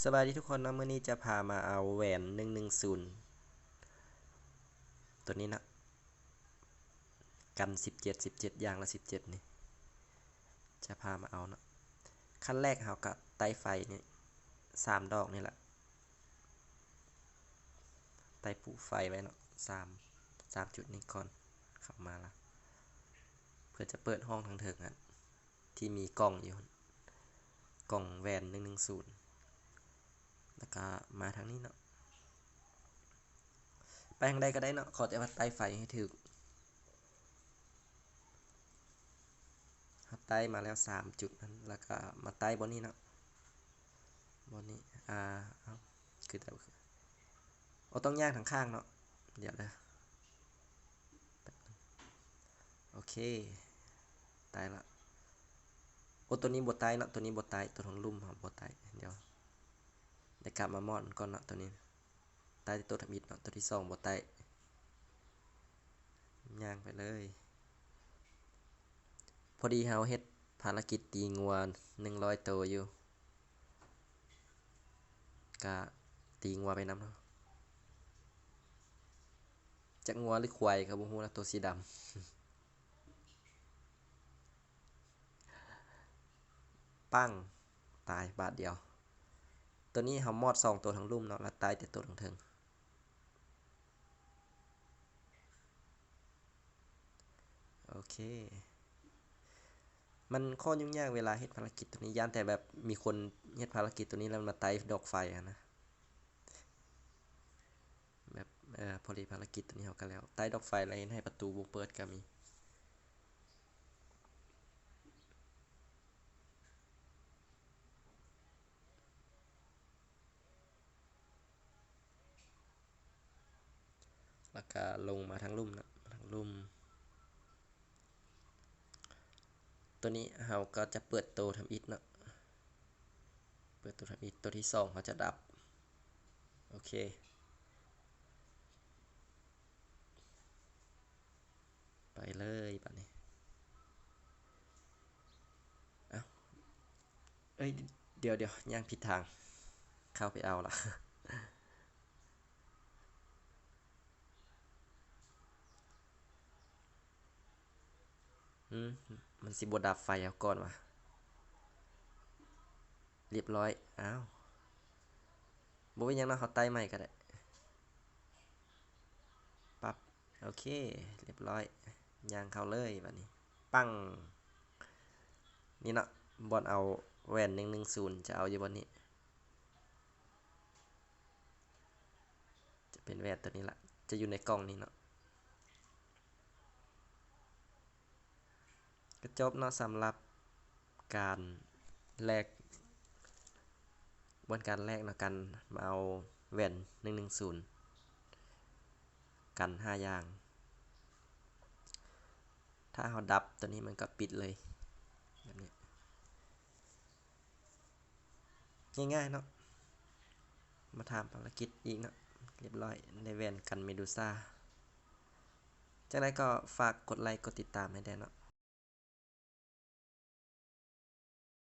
ສະບາຍດີທຸກຄົນເນາະ, ມື້ນີ້ຈະພາມາເອົາແຫວນໜຶ່ງໜຶ່ງສູນ ຕົວນີ້ເນາະ, ກັນສິບເຈັດ ສິບເຈັດ ຢ່າງລະສິບເຈັດນີ້ ຈະພາມາເອົາເນາະ. ຂັ້ນແລກເຮົາກະໄຕ້ໄຟນີ້ ສາມດອກນີ້ລະ, ໄຕ້ປູກໄຟໄວ້ເນາະ ສາມ ສາມຈຸດນີ້ກ່ອນ. ເຂົ້າມາລະ ເພື່ອຈະເປີດຫ້ອງທາງເທິງຫັ້ນ ທີ່ມີກ່ອງຢູ່ ກ່ອງແຫວນໜຶ່ງໜຶ່ງສູນ ແລ້ວກະມາທາງນີ້ເນາະ, ໄປທາງໃດກະໄດ້ເນາະ ຂໍແຕ່ວ່າໄຕ້ໄຟໃຫ້ຖືກ. ເຮົາໄຕ້ມາແລ້ວສາມຈຸດນັ້ນ ແລ້ວກະມາໄຕ້ບ່ອນນີ້ເນາະ, ບ່ອນນີ້ ອ່າ ເອົ້າ ຄືແຕ່ ໂອ ຕ້ອງຍ່າງທາງຂ້າງເນາະ, ດຽວເດີ ໂອເຄ ໄຕ້ລະ. ໂອ ໂຕນີ້ບໍ່ໄຕ້ເນາະ, ໂຕນີ້ບໍ່ໄຕ້, ໂຕທາງລຸ່ມເຮົາບໍ່ໄຕ້. ດຽວ ດຽວກັບມາມອດມັນກ່ອນເນາະ, ໂຕນີ້ໄຕ້ແຕ່ໂຕທຳອິດເນາະ, ໂຕທີສອງບໍ່ໄຕ້. ຍ່າງໄປເລີຍ. ພໍດີເຮົາເຮັດພາລະກິດຕີງົວໜຶ່ງຮ້ອຍໂຕຢູ່ ກະຕີງົວໄປນຳເນາະ, ຈັກງົວຫຼືຄວາຍກະບໍ່ຮູ້ລະ ໂຕສີດຳ. ປັ້ງ ຕາຍບາດດຽວ. ໂຕນີ້ເຮົາມອດສອງໂຕທາງລຸ່ມເນາະ ລະໄຕ້ແຕ່ໂຕທາງເທິງ. ໂອເຄ ມັນຂໍ້ຫຍຸ້ງຍາກເວລາເຮັດພາລະກິດໂຕນີ້, ຢ້ານແຕ່ແບບມີຄົນເຮັດພາລະກິດໂຕນີ້ແລ້ວມາໄຕ້ດອກໄຟຫັ້ນນະ. ແບບ ເອີ ພໍດີພາລະກິດໂຕນີ້ເຮົາກະແລ້ວ, ໄຕ້ດອກໄຟແລ້ວເຮັດໃຫ້ປະຕູບໍ່ເປີດກະມີ. ແລ້ວກະລົງມາທາງລຸ່ມເນາະ, ທາງລຸ່ມ. ໂຕນີ້ເຮົາກະຈະເປີດໂຕທຳອິດເນາະ, ເປີດໂຕທຳອິດ, ໂຕທີສອງເຮົາຈະດັບ. ໂອເຄ ໄປເລີຍບາດນີ້. ເອົ້າ ເອີຍ ດຽວໆ ຍ່າງຜິດທາງ, ເຂົ້າໄປເອົາລະ. ອືມ ມັນຊິບໍ່ດັບໄຟເຮົາກ່ອນຫວາ? ລຽບຮ້ອຍ. ອ້າວ ບໍ່ເປັນຫຍັງເນາະ, ເຮົາໄຕ້ໃໝ່ກະໄດ້. ປັບ ໂອເຄ ລຽບຮ້ອຍ. ຍ່າງເຂົ້າເລີຍບາດນີ້. ປັ້ງ ນີ້ເນາະ, ບ່ອນເອົາແຫວນໜຶ່ງໜຶ່ງສູນ ຈະເອົາຢູ່ບ່ອນນີ້. ຈະເປັນແຫວນໂຕນີ້ລະ, ຈະຢູ່ໃນກ່ອງນີ້ເນາະ. ກະຈົບເນາະ ສຳລັບການແລກ, ບ່ອນການແລກເນາະ, ການມາເອົາແຫວນໜຶ່ງໜຶ່ງສູນ ກັນຫ້າຢ່າງ. ຖ້າເຮົາດັບໂຕນີ້ມັນກະປິດເລີຍ ແບບນີ້. ງ່າຍໆເນາະ. ມາຖາມພາລະກິດອີກເນາະ. ລຽບຮ້ອຍ ໄດ້ແຫວນກັນເມດູຊາ. ຈັ່ງໃດກໍຝາກກົດໄລກົດຕິດຕາມໃຫ້ແດ່ເນາະ.